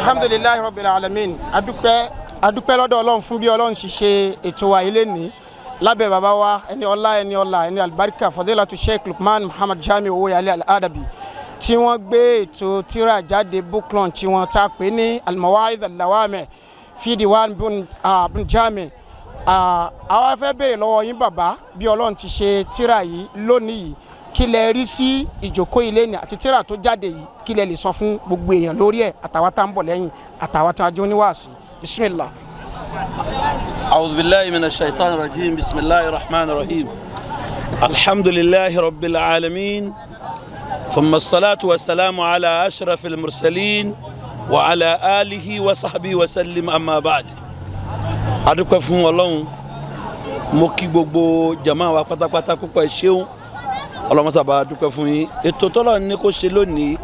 Alhamdulillahi rabbil alamin. Adúpẹ́, adúpẹ́ lọ́dọ̀ Ọlọ́run fún bí Ọlọ́run ṣe ṣe ètò wa ilé ní lábẹ́ bàbá wa, ẹni ọlá, ẹni ọlá, ẹni alibarika, Fadilatu Sheikh Lukman Muhammad Jami Owóyàlé Al-Adabi, tí wọ́n gbé ètò tírà jáde, book launch tí wọ́n ta pé ní Al-Mawaiz Al-Lawami fi Diwan bun Jami. Àwa fẹ́ béèrè lọ́wọ́ yín, bàbá, bí Ọlọ́run ti ṣe tírà yìí lónìí yìí, kí lẹ rí sí ìjókòó ilé ní àti tírà tó jáde yìí? Kí lẹ lè sọ fún gbogbo èèyàn lórí ẹ̀, àtàwọn tá ń bọ̀ lẹ́yìn, àtàwọn tá a jó níwáàsí? Bismillah. أعوذ بالله من الشيطان الرجيم. بسم الله الرحمن الرحيم. الحمد لله رب العالمين، ثم الصلاة والسلام على أشرف المرسلين وعلى آله وصحبه وسلم. أما بعد، adúpẹ́ fún Ọlọ́run. Mo kí gbogbo jama wa pátápátá púpọ̀. Ẹ ṣeun, ọlọ́mọsàbà dúpẹ́ fún yín. Ètò tọ́lọ̀ ní kó ṣe lónìí,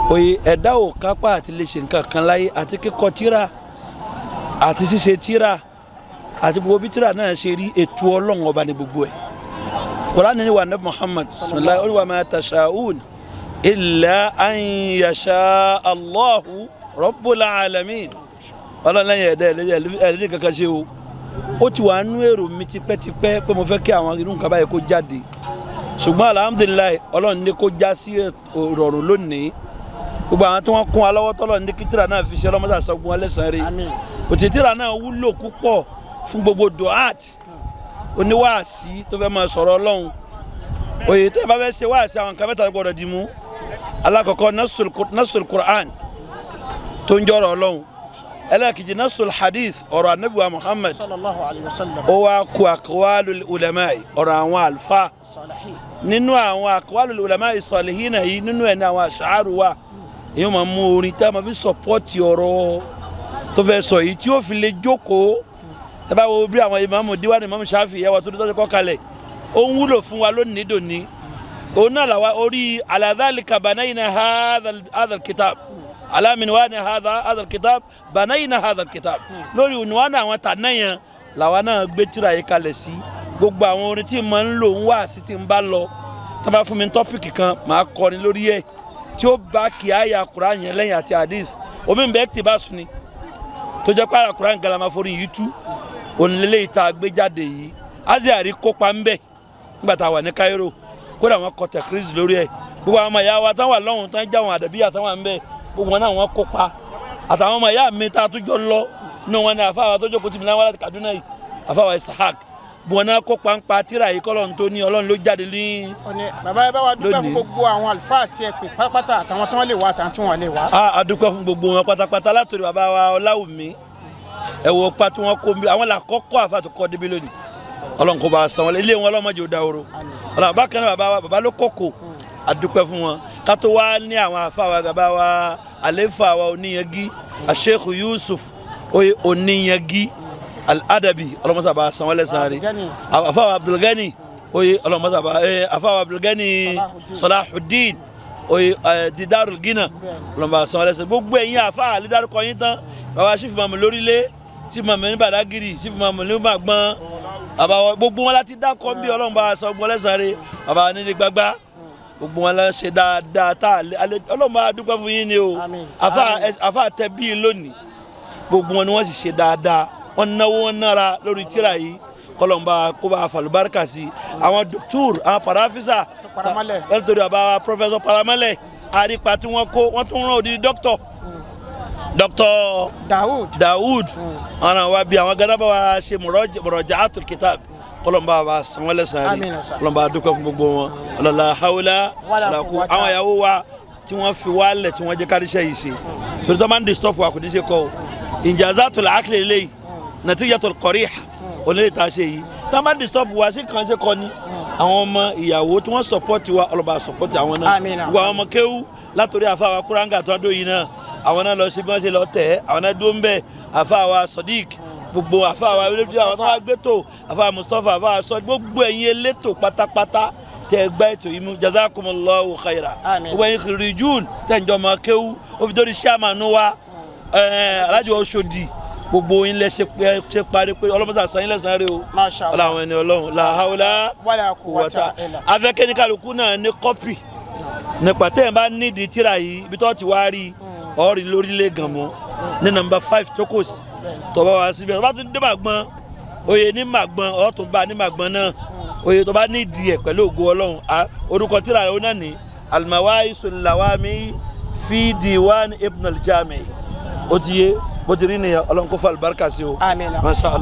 oye ẹ̀dá ò kápá àti lè ṣe nǹkan kan láyé, àti kíkọ tírà àti ṣíṣe tírà àti gbogbo bí tírà náà ṣe rí, ètò Ọlọ́run Ọba ní gbogbo ẹ̀. Kùránì ní wa Nabi Muhammad, bisimilahi, ó ní wa ma tasha'un illa an yasha Allahu rabbul alamin. Ọlọ́run lẹ́yìn ẹ̀dá ẹ̀ẹ́dẹ́ kankan ṣe o. Ó ti wà nú èrò mi tipẹ́tipẹ́ pé mo fẹ́ kí àwọn irú nǹkan báyìí kó jáde, ṣùgbọ́n alhamdulillahi, Ọlọ́run ní kó já sí ìrọ̀rùn lónìí. Gbogbo àwọn tí wọ́n kún wa lọ́wọ́ tọ́lọ̀ ní kí tírà náà fi ṣe, ọlọ́mọdé àṣọgun wọn lẹ́sàn-án rí. Òtí tírà náà wúlò púpọ̀ fún gbogbo duat, oníwàásí tó fẹ́ máa sọ̀rọ̀ Ọlọ́run. Òye tẹ́ ẹ bá fẹ́ ṣe wáàsí, àwọn nǹkan mẹ́ta gbọ́dọ̀ dì mú. Alákọ̀ọ́kọ́, nasul Qur'an tó ń jọrọ̀ Ọlọ́run. Ẹlẹ́ẹ̀kejì, nasul hadith, ọ̀rọ̀ anabi wa Muhammad. Sallallahu alayhi wa sallam. Ó wá kú aqwalul ulama, ọ̀rọ̀ àwọn àlùfáà. Salihin. Nínú àwọn aqwalul ulama salihina yìí, nínú ẹ̀ ní àwọn àṣàrù wa, èyí máa mú orin tá a máa fi support ọ̀rọ̀ tó fẹ́ sọ yìí tí ó fi lè jókòó. Ẹ bá wo bí àwọn ìmáàmù díwáni, ìmáàmù Ṣáfì ìyàwó tó tọ́jú kọ́ kalẹ̀, ó ń wúlò fún wa lónìí dòní. Òun náà làwa orí ala dhalika banayna hadha kitab, ala minwani hadha kitab banayna hadha kitab. Lórí ònúwánà àwọn tàná yẹn làwa náà gbé tírà yìí kalẹ̀ sí. Gbogbo àwọn orin tí mo ń lò ń wá sí tí ń bá lọ, tí wọ́n bá fún mi topic kan, màá kọrin lórí ẹ̀ tí ó bá kí àyà Kùránì yẹn lẹ́yìn àti hadith. Omi bẹ́ẹ̀ tí bá sùn ni tó jẹ́ pé àyà Kùránì galama forí yìí tú onílé ìta gbé jáde yìí. Aziari kópa ń bẹ̀ nígbà tá a wà ní Cairo, kódà wọn kọ tẹkírísì lórí ẹ̀. Gbogbo àwọn ọmọ ìyá wa tán wà lọ́hùn, tán jáwọn àdàbíyà tán wà ń bẹ̀, gbogbo wọn náà wọn kópa, àtàwọn ọmọ ìyá mi tá a tún jọ lọ nínú wọn ni àfáà tó jókòó tì mí láwọn láti Kaduna yìí, àfáà Isahak. Gbogbo wọn náà kópa ń pa tíra yìí. Kọ́lọ́n tó ní Ọlọ́run ló jáde ní. Ó ní bàbá, ẹ bá wa dúpẹ́ fún Lónìí. gbogbo àwọn àlùfáà tí ẹ pè pátápátá, àtàwọn tí wọ́n lè wá, àtàwọn tí wọ́n lè wá. A dúpẹ́ fún gbogbo wọn pátápátá, látòrí bàbá wa Ọláwùmí. Ẹ wo pa tí wọ́n kó bí àwọn làkọ́kọ́ àfa tó kọ́ débi lónìí. Ọlọ́run kò bá a san wọn ilé wọn, ọlọ́mọdé ò dáwòrò. Ọlọ́run bákan náà, bàbá wa, bàbá ló kọ́kọ́, a dúpẹ́ fún wọn. Ká tó wá ní àwọn àfa wa, bàbá wa, àléfà wa Oníyangi, Sheikh Yusuf oye Oníyangi Al-Adabi, ọlọ́mọsá bá a san wọn lẹ́sàn-án rí. Abdulgani. Àfa wa Abdulgani oye, ọlọ́mọsá bá ẹ àfa wa Abdulgani Salahuddin oye ẹ Didarul Gina, ọlọ́mọba san wọn lẹ́sàn. Gbogbo ẹ̀yin àfa àlédárúkọ yín tán, bàbá sífù mamu lórílẹ̀, sífù mamu ní Badagiri, sífù mamu ní Màgbọ́n, bàbá wa, gbogbo wọn láti dákọ̀ bí. Ọlọ́run bá san gbogbo lẹ́sàn rí. Bàbá nílé gbágbá, gbogbo wọn lọ ṣe dáadáa tá a lè Ọlọ́run bá dúpẹ́ fún yín ni o. Àmín. Àfa Àmín. àfa tẹ bíi lónìí, gbogbo wọn ni wọ́n sì ṣe dáadáa, wọ́n náwó, wọn nára lórí tíra yìí. Kọlọmba kó bá falùbáríkà sí àwọn doctor, àwọn parafisa. Paramọ́lẹ̀. Nítorí bàbá wa professor Paramọ́lẹ̀, àrípa tí wọ́n kó, wọ́n tún rán odidi doctor, doctor Daoud. Daoud ọ̀nà wa bí àwọn gadaba wa ṣe muraja'atul kitab. Kọlọmba wa san wọ́n lẹ́san rí. Àmín, sir. Kọlọmba dúpẹ́ fún gbogbo wọn. La hawla wala wala quwwata. quwwata. Àwọn ìyàwó wa tí wọ́n fi wálẹ̀, tí wọ́n jẹ́ káríṣẹ́ yìí ṣe, torí tó máa ń disturb wa, kò ní ṣe kọ́ o. Injazatul aqli eléyìí, natijatul qarih onílé tá a ṣe yìí, tó máa ń disturb wa sí kan ṣe kọ́ ni. Àwọn ọmọ ìyàwó tí wọ́n support wa, ọlọ́ba support àwọn náà. Àmín. Gbogbo àwọn ọmọ kéwú, látòrí àfa wa kúráńgà tó ń dó yìí náà, àwọn náà lọ sí bí wọ́n ṣe lọ tẹ̀ ẹ́, àwọn náà dó ń bẹ̀. Àfa wa Sodiq, gbogbo àfa wa elétò, àwọn tó wá gbẹ́tò, àfa Mustapha, àfa sọ, gbogbo ẹ̀yin elétò pátápátá tẹ gbá ètò yìí mú, jazakumullahu khaira. Àmín. Gbogbo ẹ̀yin kìrìjún tẹ̀ ń jọ ọmọ kéwú, ó fi dórí sàmánú wa Alájọ Oṣòdì, gbogbo yín lẹ ṣe ṣe parí pé ọlọ́mọdé àṣà yín lẹ́sàn-án rẹ o. Masha Allah. Ọlọ́run ẹni Ọlọ́run, la hawla wala quwwata quwwata. illa. Afẹ́kẹ́ni kálukú náà ní copy nípa tẹ́ ẹ̀ bá nídìí tíra yìí, ibi tó ti wá rí. Ọ̀rí lórílẹ̀ Gànmú ní nọ́mbà 5 Tokos. Tó bá wá síbẹ̀, tó bá tún dé Màgbọ́n, oyè ní Màgbọ́n, ó tún bá ní Màgbọ́n náà. Oyè tó bá ní ìdí ẹ̀ pẹ̀lú ògo Ọlọ́run, orúkọ tíra rẹ̀ ó náà ní Al-Mawaisul Lawami fi Diwan Ibn al-Jami. Ó ti yé bó ti rí nìyẹn. Ọlọ́run kó fa àlùbáríkà sí o. Àmín. Masha Allah.